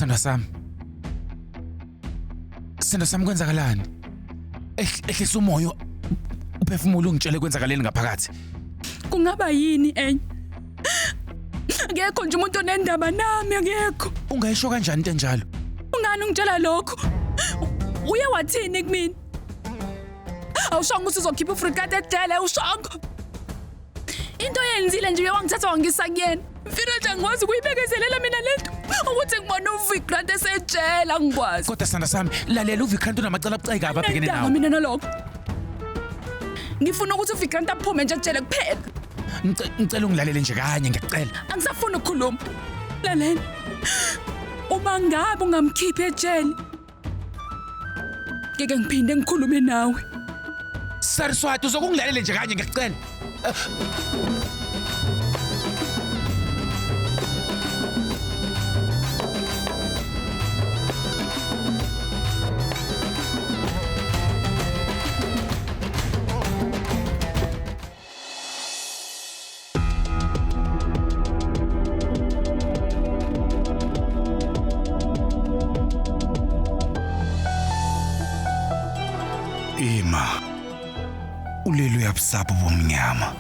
Sithandwa sami. Sithandwa sami kwenzakalani? Ehlisa umoya uphefumula ungitshele kwenzakaleni ngaphakathi. Kungaba yini enye? Akekho nje umuntu onendaba nami akekho. Ungayisho kanjani into enjalo? Ungani ungitshela lokho? Uye wathini kumina? Awushongo ukuthi uzokhipha uFrikat ejele, awushongo. Into oyenzile nje uye wangithatha wangisa kuyena. Mfira nje angikwazi ukuyibekezelela mina lento. Ukuthi ngibone uVikrant esejele angikwazi. Kodwa sithandwa sami, lalela uVikrant unamacala abucayi kabi abhekene Anginandaba nawo. mina nalokho. Ngifuna ukuthi uVikrant aphume nje ejele kuphela. Ngicela ungilalele nje kanye ngiyacela. Angisafuni ukukhuluma. Lalela. Uma ngabe ungamkhiphi ejele, ngeke ngiphinde ngikhulume nawe. Saraswati uzokungilalele nje kanye ngiyacela. Ima. Ulele uyabusaba ubumnyama.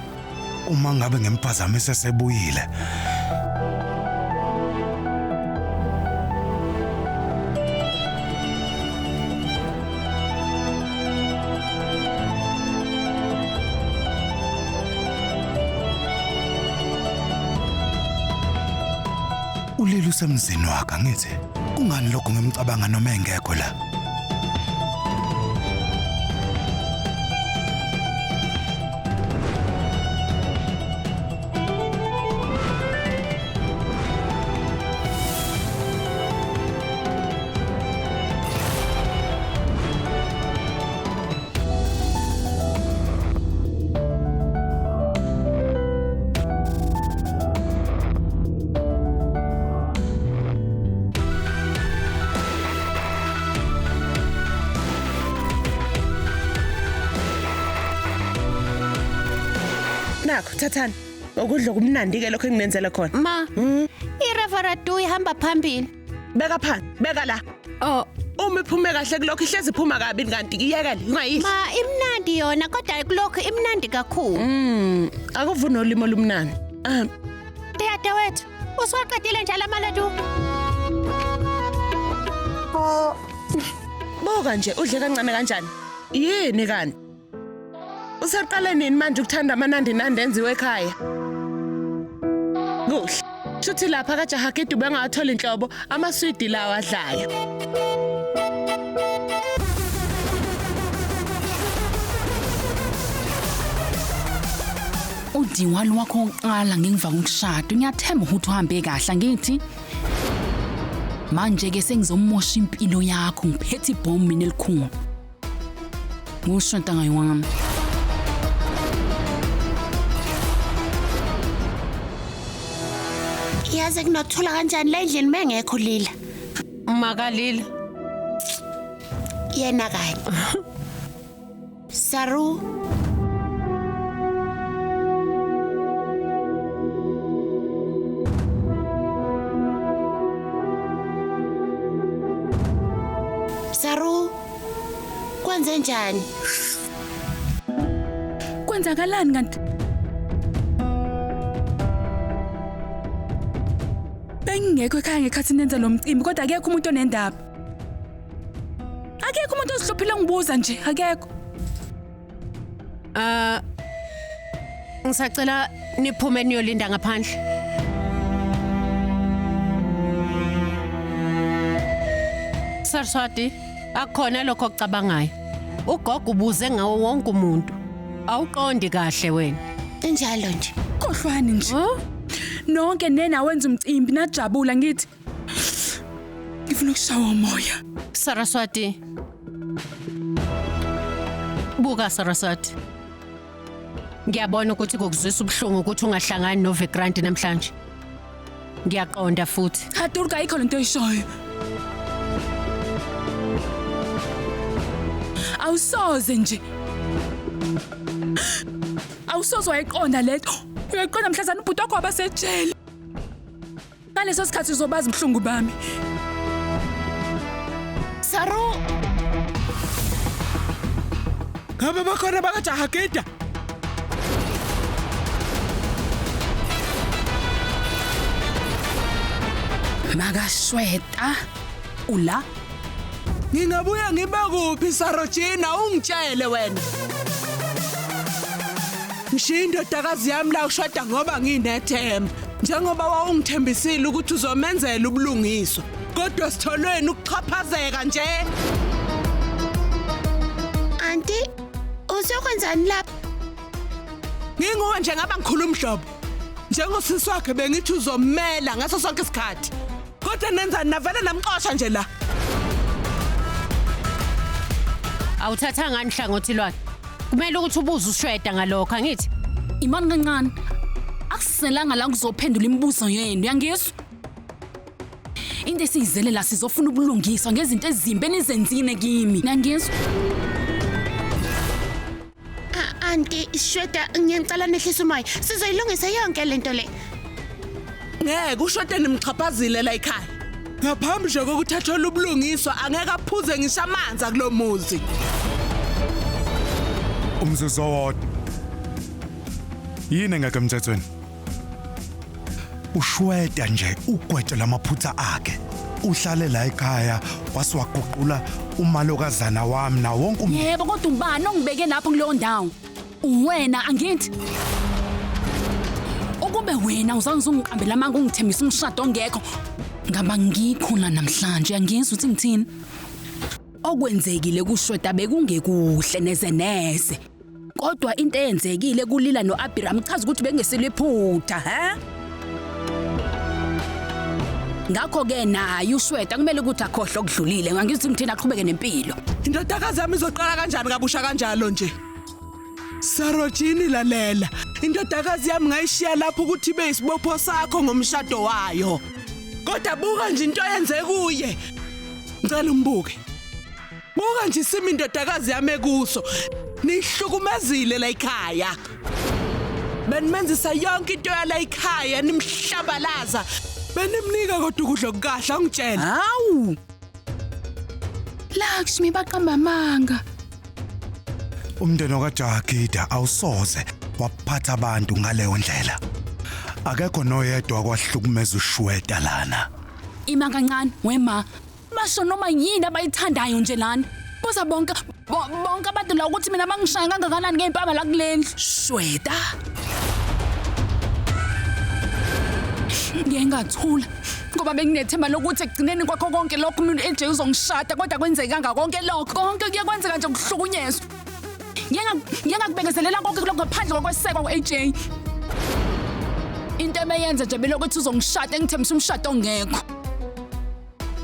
Uma ngabe ngimphazamisa sebuyile. Ulele usemzini wakhe angithi kungani lokho ngimcabanga noma engekho la. Nakho thathani. Ukudla okumnandi ke lokho enginenzele khona. Ma, irevaradu ihamba phambili. Beka phansi, beka la. Oh, Uma iphume kahle kulokho ihlezi iphuma kabi kanti iyekele ungayidli. ma imnandi yona kodwa kulokho imnandi kakhulu. Akuvuni olimi olumnandi. Ah, Dadewethu, usuwaqedile njalo amaladu? buka nje udle kancane kanjani? Yini kanti? Usaqale nini manje ukuthanda amanandi nandi enziwe ekhaya? Kuhle. Shuthi lapha kaJahakidu bengawathola inhlobo amaswidi lawa adlayo. Udiwali wakho wokuqala ngemva kokushada ngiyathemba ukuthi uhambe kahle angithi manje ke sengizomosha impilo yakho ngiphethe ibhomu mina elikhulu kusho ntanga wami. Yaze kunothola kanjani la endlini mengekho Lila? Makalila. Yena kanye. Saru. Saru. Kwenze njani? Kwenzakalani kanti? Bengingekho ekhaya ngekhathi nenza lo mcimbi kodwa akekho umuntu onendaba. Akekho umuntu ozihluphile ngibuza nje, akekho. Ngisacela niphume niyolinda ngaphandle. Saraswati, akukhona lokho okucabangayo. Ugogo ubuze ngawo wonke umuntu. Awuqondi kahle wena. Injalo nje. Khohlwani nje. Nonke nena wenza umcimbi najabula ngithi. Ngifuna ukushawa umoya. Saraswati. Buka Saraswati. Ngiyabona ukuthi kukuzwisa ubuhlungu ukuthi ungahlangani noVikrant namhlanje. Ngiyaqonda futhi. Hadurka ayikho lento oyishoyo. Awusoze nje. Awusoze wayiqonda lento. Uyayiqonda mhlazana ubhuti wakho wabasejele. Ngaleso sikhathi uzobazi ubuhlungu bami. Saru. Ngabe bakhona bakaJahagida? Makashweta ula Ngingabuya ngibe kuphi Sarojina ungitshele wena. Ngishiya indodakazi yami la ushada ngoba nginethemba. Njengoba wawungithembisile ukuthi uzomenzela ubulungiswa. Kodwa sitholweni ukuxhaphazeka nje. Anti, uzokwenzani lapha? Nginguwe nje ngaba ngikhuluma umhlobo. Njengosisi wakhe bengithi uzomela ngaso sonke isikhathi. Kodwa nenzani navele namxosha nje la. Awuthathanga nhlangothi lwakhe. Kumele ukuthi ubuze uShweta ngalokho angithi? Imani kancane. Akuselanga la kuzophendula imibuzo yenu, uyangizwa? Into esiyizele la sizofuna ubulungiswa ngezinto ezimbi enizenzile kimi. Uyangizwa? Anti, Shweta, ngiyacela nehlisa umoya. Sizoyilungisa yonke lento le. Ngeke uShweta nimxhaphazile la ekhaya. Ngaphambi nje kokuthi athole ubulungiswa angeke aphuze ngisho amanzi kulomuzi. Umzuzu owodwa. Yini engekho emthethweni? Ushweta nje ugwetshwe lamaphutha akhe. Uhlale la ekhaya wasiwaguqula umalokazana wami na wonke umuntu. Yebo, kodwa ubani ongibeke lapho kuleyo ndawo? Uwena angithi? Ukube wena uzange ungiqambela amanga ungithembisa umshado ongekho, ngaba ngikho la namhlanje, angizwa ukuthi ngithini. Okwenzekile kuShweta bekungekuhle neze neze. Kodwa into eyenzekile kuLila noAbhiram chaza ukuthi bengesilo iphutha, he? Ngakho ke naye uShweta kumele ukuthi akhohle okudlulile, angithi ngithini aqhubeke nempilo. Indodakazi yami izoqala kanjani kabusha kanjalo nje? Sarojini lalela. Indodakazi yami ngayishiya lapho ukuthi ibe isibopho sakho ngomshado wayo. Kodwa buka nje into oyenze kuye. Ngicela umbuke. Buka nje isimo indodakazi yami ekuso. Nihlukumezile la ekhaya. Benimenzisa yonke into yala ekhaya nimhlabalaza. Benimnika kodwa ukudla okukahle angitshela. Hawu. Lakshmi baqamba amanga. Umndeni kaJahagida awusoze waphatha abantu ngaleyo ndlela. Akekho noyedwa kwahlukumeza uShweta lana. Ima kancane wema. Basho noma yini abayithandayo nje lana. Buza bonke bonke abantu la ukuthi mina bangishaya kangakanani ngeimpama la kulendlu. Shweta. Ngeke ngathula ngoba benginethemba lokuthi ekugcineni kwakho konke lokho umuntu eJ uzongishada, kodwa kwenzekanga konke lokho. Konke kuye kwenzeka nje ukuhlukunyezwa. Ngeke ngakubekezelela konke lokho ngaphandle kokwesekwa ku-AJ. Into ebeyenza nje belokuthi uzongishada engithembisa umshado ongekho.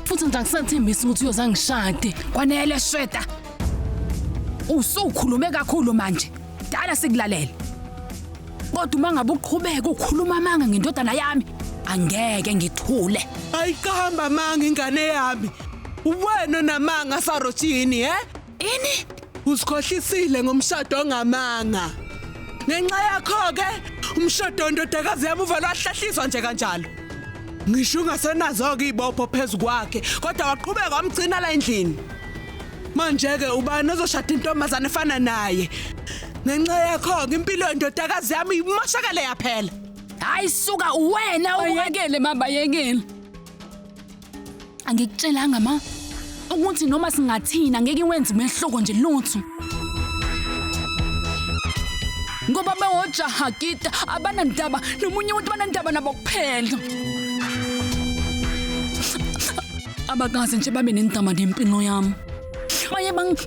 Futhi nje angisathembisi ukuthi uyozangishade. Kwanele Shweta. Usukhulume kakhulu manje. Dala sikulalela. Kodwa uma ngabe uqhubeka ukhuluma amanga ngendodana yami, angeke ngithule. Ayiqamba amanga ingane yami. Wena namanga Sarojini, he? Ini? Usikhohlisile ngomshado ongamanga. Ngenxa yakho ke umshado wendodakazi yami uvele wahlahliswa nje kanjalo. Ngisho ungasenazo ke ibopho phezukwakhe, kodwa waqhubeka wamgcina la endlini. Manje ke ubani ozoshada intombazane efana naye? Ngenxa yakho ke impilo yendodakazi yami imoshakele yaphela. Hayi suka wena uyekele mama yekele. Angikutshelanga ma ukuthi noma singathina ngeke iwenze umehluko nje lutho. Ngoba bewoJahagida abanandaba nomunye umuntu banandaba nabo kuphela. Abakaze nje babe nendaba nempilo yami.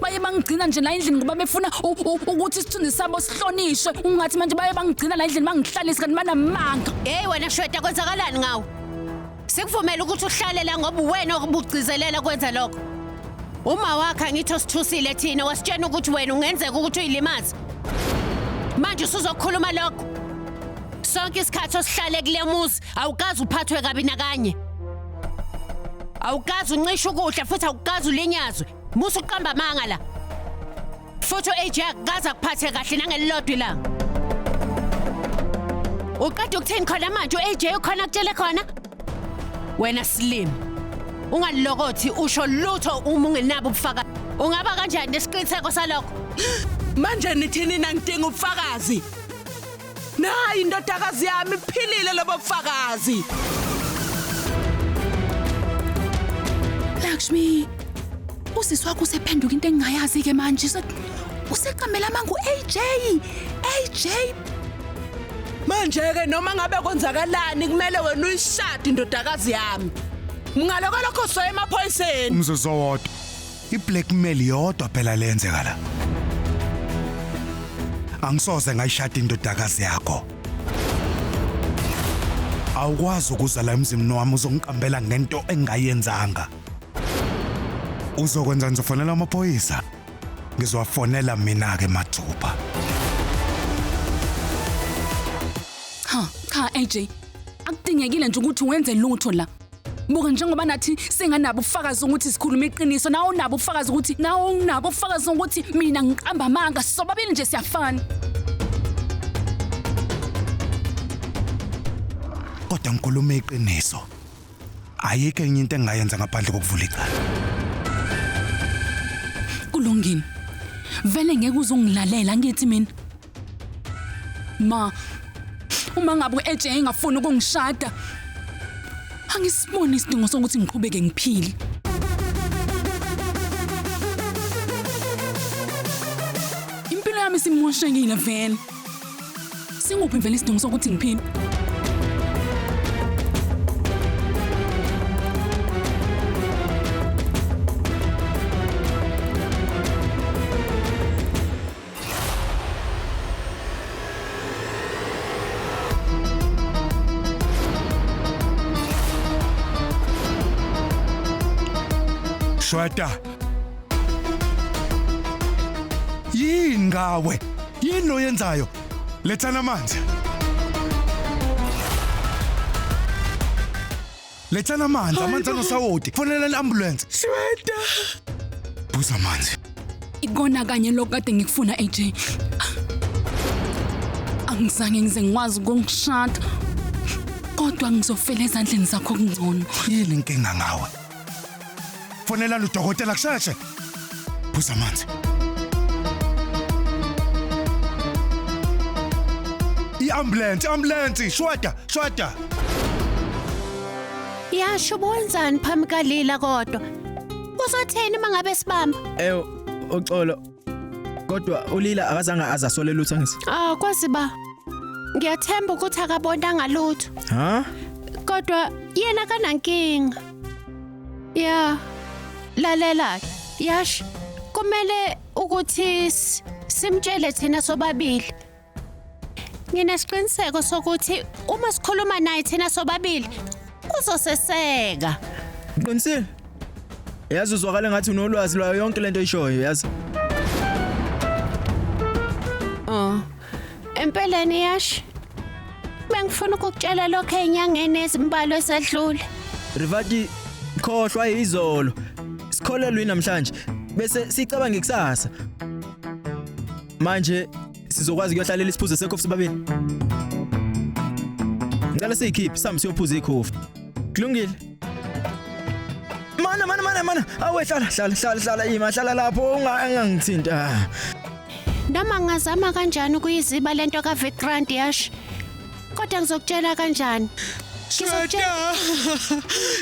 Baye bangigcina nje la endlini ngoba befuna ukuthi isithunzi sabo sihlonishwe. Ungathi manje baye bangigcina la endlini bangihlalise kanti banamanga. Hey wena Shweta kwenzakalani ngawe? Sikuvumela ukuthi uhlale la ngoba wena obugcizelela kwenza lokho. Uma wakhe angithi osithusile thina wasitshena ukuthi wena ungenzeka ukuthi uyilimaze. Manje usuzokhuluma lokho. Sonke isikhathi osihlale kule muzi awukaze uphathwe kabi nakanye. Awukaze uncishe ukudla futhi awukaze ulinyazwe. Musa uqamba amanga la. Futhi u-AJ akaze akuphathe kahle nangelilodwa ilanga. Uqeda ukuthini khona manje u-AJ ukhona akutshele khona? Wena Slim. Ungalokothi usho lutho uma ungenabo ubufakazi. Ungaba kanjani nesiqiniseko salokho? Manje nithini nangidinga ubufakazi? Nayi indodakazi yami iphilile lobo bufakazi. Lakshmi, usisi wakho usephenduka into engingayazi ke manje. Useqamela amangu AJ. AJ. Manje ke noma ngabe kwenzakalani kumele wena uyishade indodakazi yami. Ngaloko lokho soya emaphoyiseni. Umzuzu owodwa. I-blackmail yodwa phela lenzeka la. Angisoze ngayishada indodakazi yakho. Awukwazi ukuza la emzini wami uzongiqambela ngento engayenzanga. Uzokwenza ngizofonela amaphoyisa. Ngizowafonela mina ke mathupha. Cha AJ. Akudingekile nje ukuthi wenze lutho la. Buka njengoba nathi singanabo ubufakazi ukuthi sikhuluma iqiniso, nawe unabo ubufakazi ukuthi nawe unabo ubufakazi ukuthi mina ngiqamba amanga, sobabili nje siyafana. Kodwa ngikhuluma iqiniso. Ayikho enye into engayenza ngaphandle kokuvula icala. Kulungile. Vele ngeke uzongilalela ngithi mina. Ma, uma ngabe u-AJ engafuni ukungishada, angisiboni isidingo sokuthi ngiqhubeke ngiphile. Impilo yami simoshekile vele. Singuphi vele isidingo sokuthi ngiphile? Shweta. Yini ngawe? Yini lo yenzayo? Lethana amanzi. Lethana amanzi, amanzi anosawoti. Fonela i-ambulance. Shweta. Buza amanzi. Ikona kanye lokho kade ngikufuna AJ. Angizange ngize ngikwazi ukungishada. Kodwa ngizofela ezandleni zakho kungcono. Yini inkinga ngawe? Fonela udokotela kusheshe. Buza amanzi. I-ambulance, ambulance, shweta, shweta. Yasho ubenzani phambi kaLila kodwa? Uzotheni mangabe sibamba? Ew, uxolo. Kodwa uLila akazange azasole lutho ngithi. Ah, kwazi ba. Ngiyathemba ukuthi akabonanga lutho. Ha? Kodwa yena kanankinga. Ya. Lalela, Yash, kumele ukuthi simtshele thina sobabili. Nginesiqiniseko sokuthi uma sikhuluma naye thina sobabili uzoseseka. Uqinisile? Yazi uzwakala ngathi unolwazi lwayo yonke lento oyishoyo, yazi. Oh. Empeleni Yash, bengifuna ukukutshela lokho enyangeni ezimbalwa esedlule. Rivati, khohlwa izolo. Sikholelwe namhlanje bese sicabanga ikusasa. Manje sizokwazi ukuyohlalela isiphuzo sekhofi sobabili. Ngicela siyikhiphe sami siyophuza ikhofi. Kulungile. Mana mana mana mana, awe hlala hlala hlala hlala ima hlala lapho ungangithinta. Noma ngazama kanjani ukuyiziba lento kaVikrant Yash? Kodwa ngizokutshela kanjani? Shweta.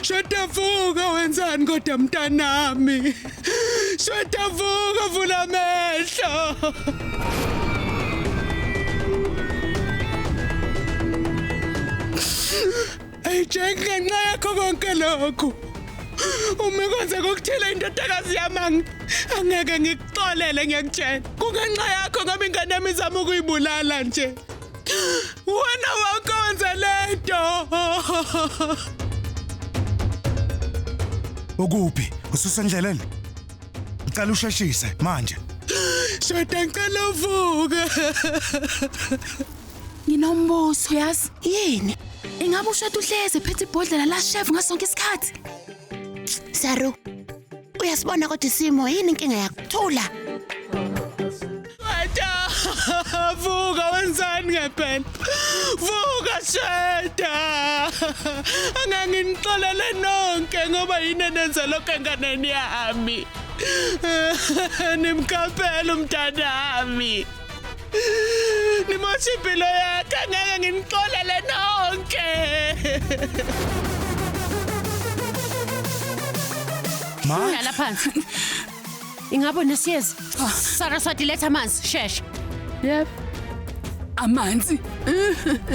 Shweta vuka wenzani kodwa mntanami? Shweta vuka vula amehlo. AJ ngenxa yakho konke lokhu. Uma kwenze kokuthela indodakazi yami angeke ngikuxolele ngiyakutshela. Kungenxa yakho ngoba ingane yami izama ukuyibulala nje. Wena wakho wenza lento. Ukuphi? Ususendleleni? Ngicela usheshise manje. Shweta ngicela uvuke. Nginombuzo yazi. Yini? Ingabe uShweta uhleze ephethe ibhodlela la chef ngasonke isikhathi? Saru, uyasibona kodwa isimo yini inkinga yakho? Thula. Shweta, vuka wenzani ngempela? Vuka Shweta. Angeke nginixolele nonke ngoba yini enenza lokho enganeni yami. Nimkhaphela umntanami. Nimosha impilo yakhe angeke nginixolele nonke. Ma Hlala phansi. Ingabe unesiyezi? Saraswati letha amanzi, shesha. Yebo. Amanzi.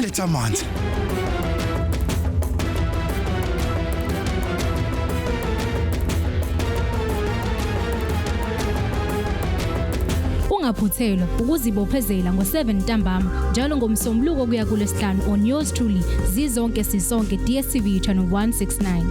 Letha amanzi. Ungaphuthelwa ukuzibophezela ngo-7 ntambama njalo ngomsombuluko kuya kulesihlanu on yours truly zizonke sisonke DStv channel 169.